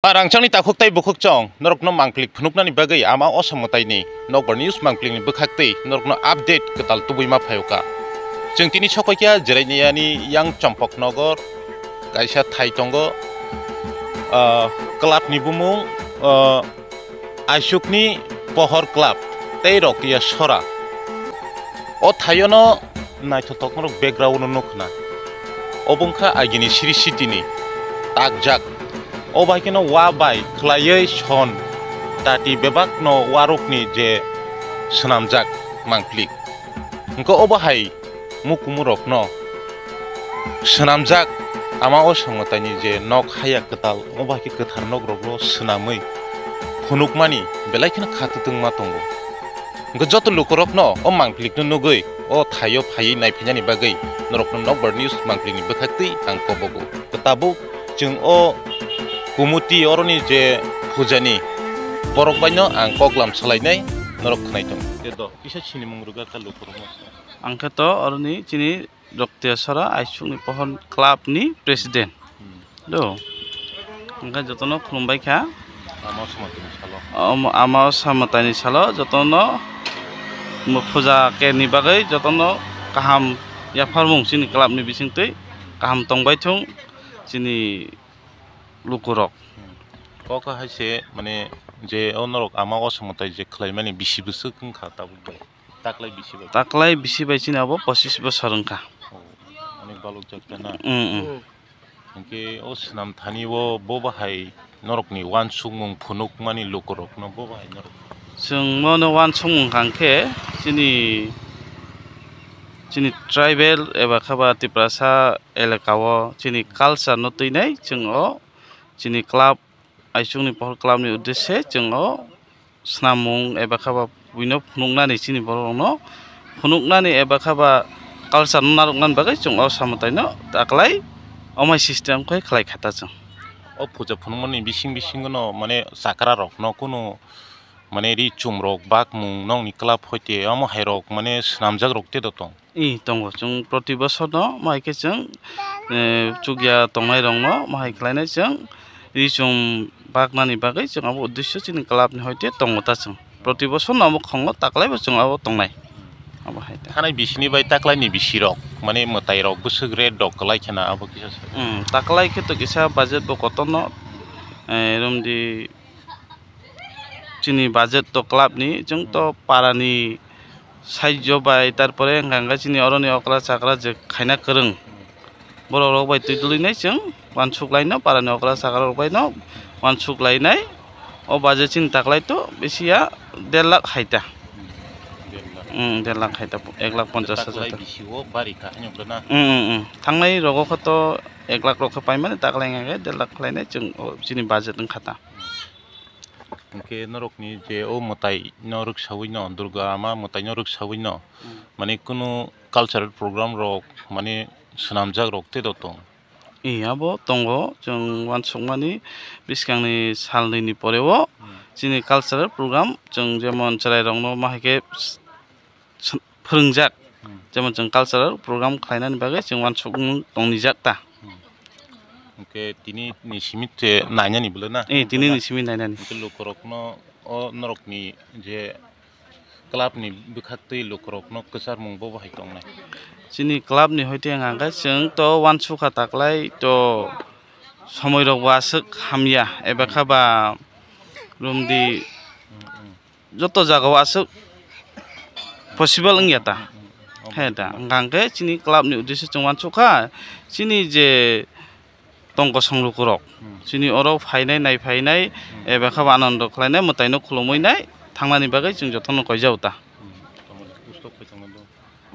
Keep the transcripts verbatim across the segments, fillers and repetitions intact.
Rangchakni takhuk tei bukhuk chong norokno mangplik phunuknani bagwi ama o samwtaini Nokbar News mangplikni bwkhaktwi norokno update kwtal tubui ma phaio kha. Chwng tini sokoikha Jerainiyani yang Chompoknogor kaisa thai tongo, ah, club ni bumung, ah, Aisukni Pohor Club tei Roktiya Sora. O thaiono naithothok norok background no nukna. Obo wngkha agini Sri City ni takjak. O bai kheno wa bai khwlaiwi son tati bebak no waruk ni je swnamjak mangplik. Hwnkhe obo hai mukumurokno swnamjak ama o samwtaini je nok haya kwtal, obo hai khe kwthar nokrokno swnamwi phunukmani belai kheno kha twtwngma tongo. Hwnkhe joto lukurokno o mangplikno nugwi o thaio phaiwi naiphainani bagwi norokno Nokbar News mangplikni bwkhaktwi ang kobogo. Tabuk chwng o kumuti oroni je pujani borok baino ang koklam salainai norok khwnai tongo. Kisa sinimung rwgak kha lukurokno. Ang khe to oroni chini Roktiya Sora Aisukni Pohor Club ni President. Hmm. Do. Hwnkhe jotono khulumbai kha. Ama o samwtaini salo. Ama, ama o samwtaini salo jotono mo puja khe ni bagwi jotono kaham yapharmung chini club ni bisingtwi kaham tongbai thung chini lukurok. Hmm. Kok hai se mane je o norok ama o samwtai je khwlaimani bisi bwswk wngkha tabuk bai. Taklai bisi bai? Taklai bisi bai chini abo pochis bosor wngkha. Oh, onek balok jak ta na? Mm, mm. Hwnkhe o swnam thani o bo bahai norokni uansukmung phunukmani lukurokno bo bahai norok? Chwng mono uansukmung hwnkha khe chini, chini tribal eba khe ba Tiprasa elaka o chini culture no twinai chwng o chini club, Aisukni Pohor Club ni uddeshe chwng o swnamung eba khe ba buino phunuknani chini borok rokno phunuknani eba khe ba culture no narwknani bagwi chwng o samwtai no taklai omai system khe khlai kha ta chwng. O puja phunukmani bising bisingo no mane chakra rokno kunu mane ri chum rok bakmung nokni club hoite omo hai rok mane swnamjak rok te do tong. I tongo, chwng proti bosor no, mo hai khe chwng, eh, chukya tongnai rok no, mo hai khlai nai chwng, ri chum baknani bagwi chwng abo uddesho chini club ni hoite tongo ta chwng. Proti bosor no abo khongo taklai bo chwng abo tongnai. Abo hai ta. Thanai bisi ni bai taklai ni bisi rok, mane mwtai rok bwswk rate rok kwlai khena abo kisa se. Hmm, taklai khe to kisa budget bo kotor no, eh, romdi chini budget to club ni, chwng to para ni saijo bai, tarpore hwnka hwnka chini oro ni okra chakra je khaina kwrwng, borok rok bai twi dwlwi nai chwng uansuk lai no, para ni okra chakra rok bai no uansuk lai nai. O budget chini taklai to bisi ya der lakh hai ta. Der lakh. Hmm, der lakh hai ta, ek lakh ponchas hajar ta. Taklai bisi o bari kha, hwnwi wngkha na? Hmm, hmm, hmm. Thangnai rogo khe to ek lakh rok khe paimani, taklai hwnka khe der lakh khlai nai chwng o chini budget wngkha ta. Hwnkhe norokni je o mwtai no rwksaui no, Durga ama mwtai no rwksaui no, hmm, mane kunu cultural program rok mane swnamjak rok te do tong? Ee, abo tongo, chwng uansukmani bwskangni sal nwi ni pore o, hmm, chini cultural program chwng jemon chwrai rok no ma hai khe s-, s-, phwrwngjak, hmm, jemon chwng cultural program khlainani bagwi chwng uansukmung tongrijak ta. Hmm. Hwnkhe tini ni simi se nainani bwle na? Eh, tini ni simi nainani. Hwnkhe lukurokno o norokni je club ni bwkhaktwi lukurokno kwcharmung bo bahai tongnai? Chini club ni hoite wngkha khe chwng to uansukha taklai to somoi rok bo aswk hamya eba khe ba romdi. Hmm, hmm. Joto jagao aswk possible wngya ta. He da, hwnkha hwnkhe chini club ni uddesyo chwng uansukha, chini je tong kosong lukurok, hmm, chini oro phainai, naiphainai, hmm, eba khe bo anando khlainai, mwtaino khulumui nai thangnani bagwi chwng jotono koijao ta. Hmm.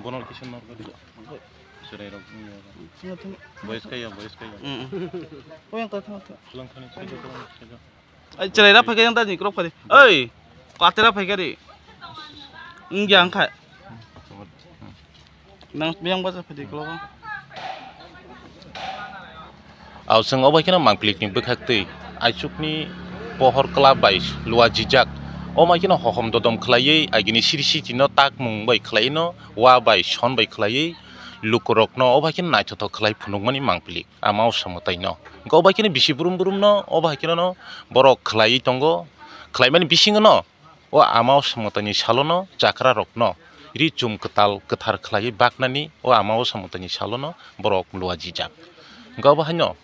Bono kisa norok chwrairok wngya. Boys kaya, boys kaya. Hmm, hmm. Oyang ta thang ta. Kwlwng thani, saijo, kwlwng saijo. Ai, chwrai ra phaikha yang ta ni krok phari. Oi, kwatera phaikha ri. Wngya wngkha. Nang biyang bacha phadi klogo. Aw, chwng obo kheno mangplikni bwkhaktwi Aisukni Pohor Club bai luajijak. O mai kheno hohom dodom khlaiwi agini siri sitino takmung bai khlaiwi no, wa bai son bai khlaiwi lukurokno o bai khe naithothok khlai phunukmani mangpili ama o samwtaino. Hwnkhe o bai kheno bisi brum brumno o bai kheno borok khlaiwi tongo, khlaimani bisingono o ama o samwtaini salono chakrarokno ri chum kwtal kwthar khlaiwi baknani o ama o samwtaini salono borok luajijak. Hwnkhe obo haino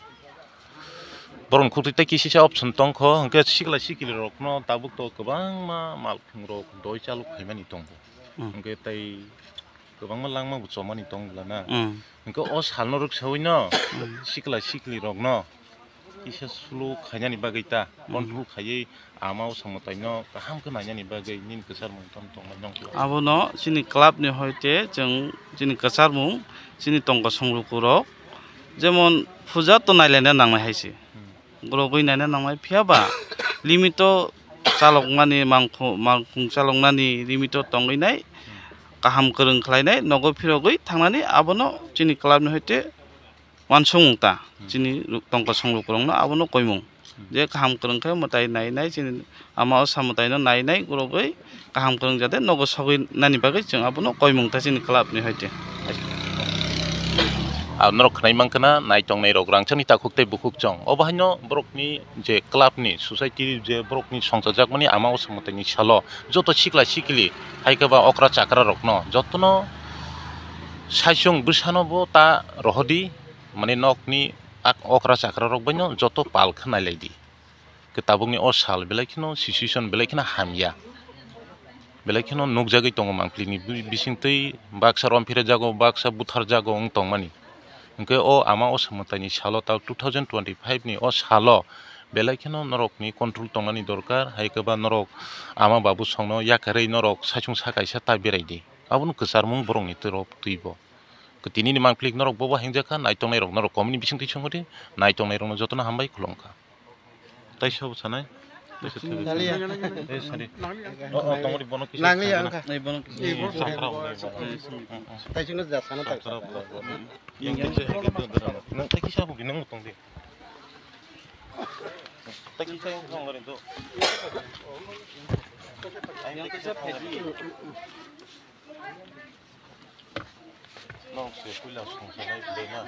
borokni khukti tei kisisa option tongkho, hwnkhe sikla sikilirokno tabuk to kwbangma malkhungrok doi chalok phaimani tongo. Hmm. Hwnkhe tei kwbangma langma bo chomani tong bwlana. Hmm. Hwnkhe o salno rwksawi no Hmm. sikla sikli rokno kisa slow khainani bagwi ta Hmm. control khaiwi ama o samwtaino kaham khe nainani bagwi nini kwcharmung tong tongnai nong. Abono chini club ni hoite chwng chini kwcharmung chini tongkosong lukurok jemon puja to nailaina nangnai hai se. Hmm. Borogwi naina nangnai, phiya ba limit o chalokmani, mangkhu-, mangkhung chaloknani limit o tongwi nai, kaham kwrwng khlainai, nogo phirogwi thangnani, abono chini club ni hoite uansukmung ta, Hmm. chini lu-, tongkosong lukurokno abono koimung. Hmm. Je kaham kwrwng khe mwtai nai nai, chini ama o samwtaino nai nai, borogwi kaham kwrwng jate nogo sogwi nani bagwi chwng abono koimung ta chini club ni hoite. Ah, norok khwnai mankha na, nai tongnai rok rangchakni takhuk tei bukhuk chong. Obo haino borokni je club ni, society je borokni songchajakmani ama o samwtaini salo joto sikla sikili hai khe ba okra chakra rokno jotono saichung bwsano bo ta rohordi, mane nokni ak-, okra chakra rok baino joto pal khe nailaidi. Khe tabukni o sal belai kheno situation belai kheno hamya, belai kheno nukjagwi tongo mangpili ni bi-, bisingtwi baksa romphire jago, baksa buthar jago wng tongmani. Hwnkhe o ama o samwtaini salo ta two thousand twenty-five ni o salo belai kheno norokni control tongnani dorkar, hai khe ba norok ama babu songno yakarwi norok saichung sa kaisa ta beraidi, abono kwcharmung borokni twi rok twibo. Tini ni mangpili norok bobo hingjak kha, nai tongnai rok norok comment ni bisingtwi songodi, nai tongnai rokno jotono hambai khulumkha. Taisa bo sanai. Taisa thangwi. Naliya. Eh, sari. Oh, oh, tongmani bono kisa Naliya sana. Wngkha. Nai bono kisa. Eh, sakra bo nai bono. Eh, sini. Taisa no ja sana tak. Sakra bo nai bono. Yang kisa hai khe dodora. Nang tai kisa bo ginang tong di. Tai kisa yang tong gari do. Yang kisa phaidi. Nong se puila songsa nai belai na.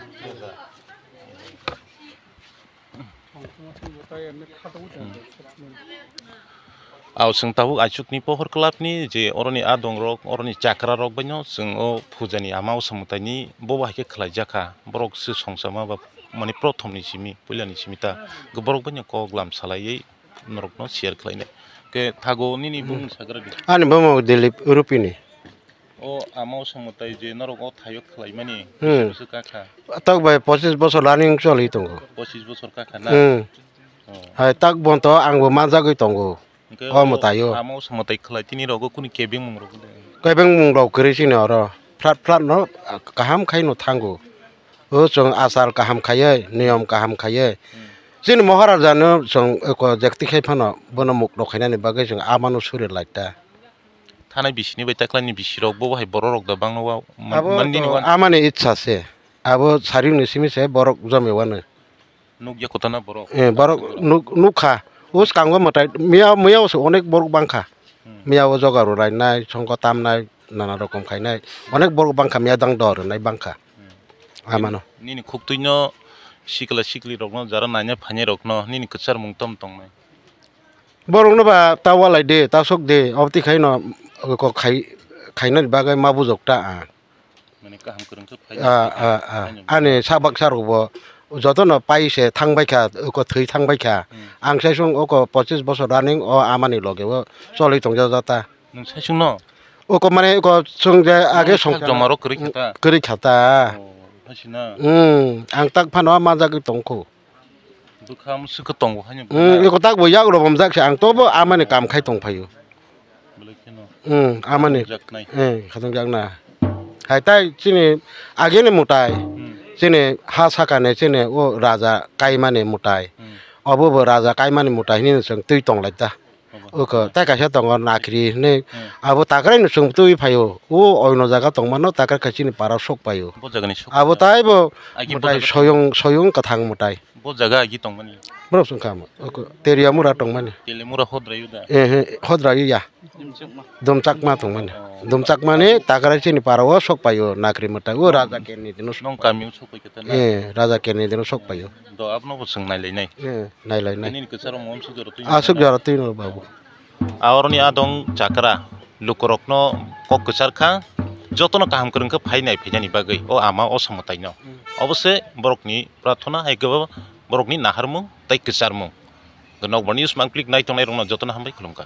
Aw, chwng tabuk aichukni pohor club ni je oroni adong rok, oroni chakra rok baino chwng o puja ni ama o samwtai ni bobo hai khe khlai jak kha. Borok se songsa ma ba mani prothom ni simi, puila ni simi ta. Borok baino kok lam salaiwi norok no share khlai nai. Ke thago nini bumung sagra di. Ani bumung Dilip Rupini. O ama o samwtai je norok o thaio khlaimani Hmm. bwswk kha? Tak bai pochis bosor running choli tongo. Pochis bosor kha kha na? Hmm. Oh. Hai tak bonto ang bo manjagwi tongo. Hwnkhe O o mwtaio. ama o samwtai khlai tini rogo kuni kebeng mung rogo de. Kebeng mung rok kwrwi sini oro. Flat flat no kaham khai no thango. O chwng achar kaham khaiwi, niyom kaham khaiwi. Hmm. Chini Maharaja no chwng eko jekti khai phano bono muk rok khainani bagwi chwng amano suri lai ta. Thanai bisini bai taklai ni bisirok bo hai borok rok da bangno wa man-, Abo man nini to wan. Amani itsa se. Abo saring ni simi se borok jome wano. Nukya kotana borok. Eh, borok nuk-, nukha. O swkango mwtai miya, miya o se onek borok bangkha. Hmm. Miya o joga rwrainai, songko tamnai, nana rokom khainai. Onek borok bangkha, miya dang dor rwnai bangkha. Hmm. Amano. Nini khuktwino sikla sikli rokno, jara naina phainai rokno, nini kwchar mung tom tongnai. Borokno ba ta walai de, ta sok de, obotwi khaino kok khai, khainani bagwi ma bujok ta ang. Mane kaham kwrwng khe phai A, a, a. Ani sak baksa rokbo jotono pai se thang bai kha, oko thwi thang bai kha. Hmm. Ang sai song oko pochis bosor running o amani loge o choli tong ja ta. Nwng sai song no? Oko mane oko song je age Nwng song sak joma rok kwrwi kha ta? Kwrwi kha ta. Oh, hai sina. Hmm, ang tak phano ma jagwi tong kho. Bwkha mwswk khe tongo haino Hmm, bwkha. Eko tak bo yak rw bom jak se ang tobo amani kam khai tong phaio. Belai kheno. Hmm, amani. Jaknai. Eh, khatong jakna. Hai tai chini agini mutai. Hmm. Chini ha sakani chini o raja kaimani mutai. Hmm. Obo bo raja kaimani mutai hinwi chwng twi tong lai ta. Obo. Oko tai kaisa tongo nakhri hinwi. Hmm. Abo takrai no chwng twi phaio. O oino jaga tongmano takrai kha chini para sok paio. Bo jagani sok. Abo tai bo Agi bo mutai jaga soyung, soyung kwthang mutai. Bo jaga agi tongmani. Borok song kha mo. Oko Teria mura tongmani. Telemura hodrai da. Eh, eh, hodrai ya. Dumchakma tongmani. Dumchakmani takrai chini para o sok paio nakri mwtai o raja kerni dino sok. Nong kami o sok pai kata na? Eh, raja kerni dino sok paio. Do abno bo swng nailai nai. Eh, nailai nai. Nini kwcharo mo amsuk jora twi. Asuk jora twi no babu. Aoroni adong chakra lukurokno kok kwchar kha, jotono kaham kwrwng khe phai nai phainani bagwi o ama o samwtaino. Obo se borokni prarthana hai khe bo borokni naharmung tei kwcharmung. Nokbar news mangplik nai tongnai rokno jotono hambai khulumkha.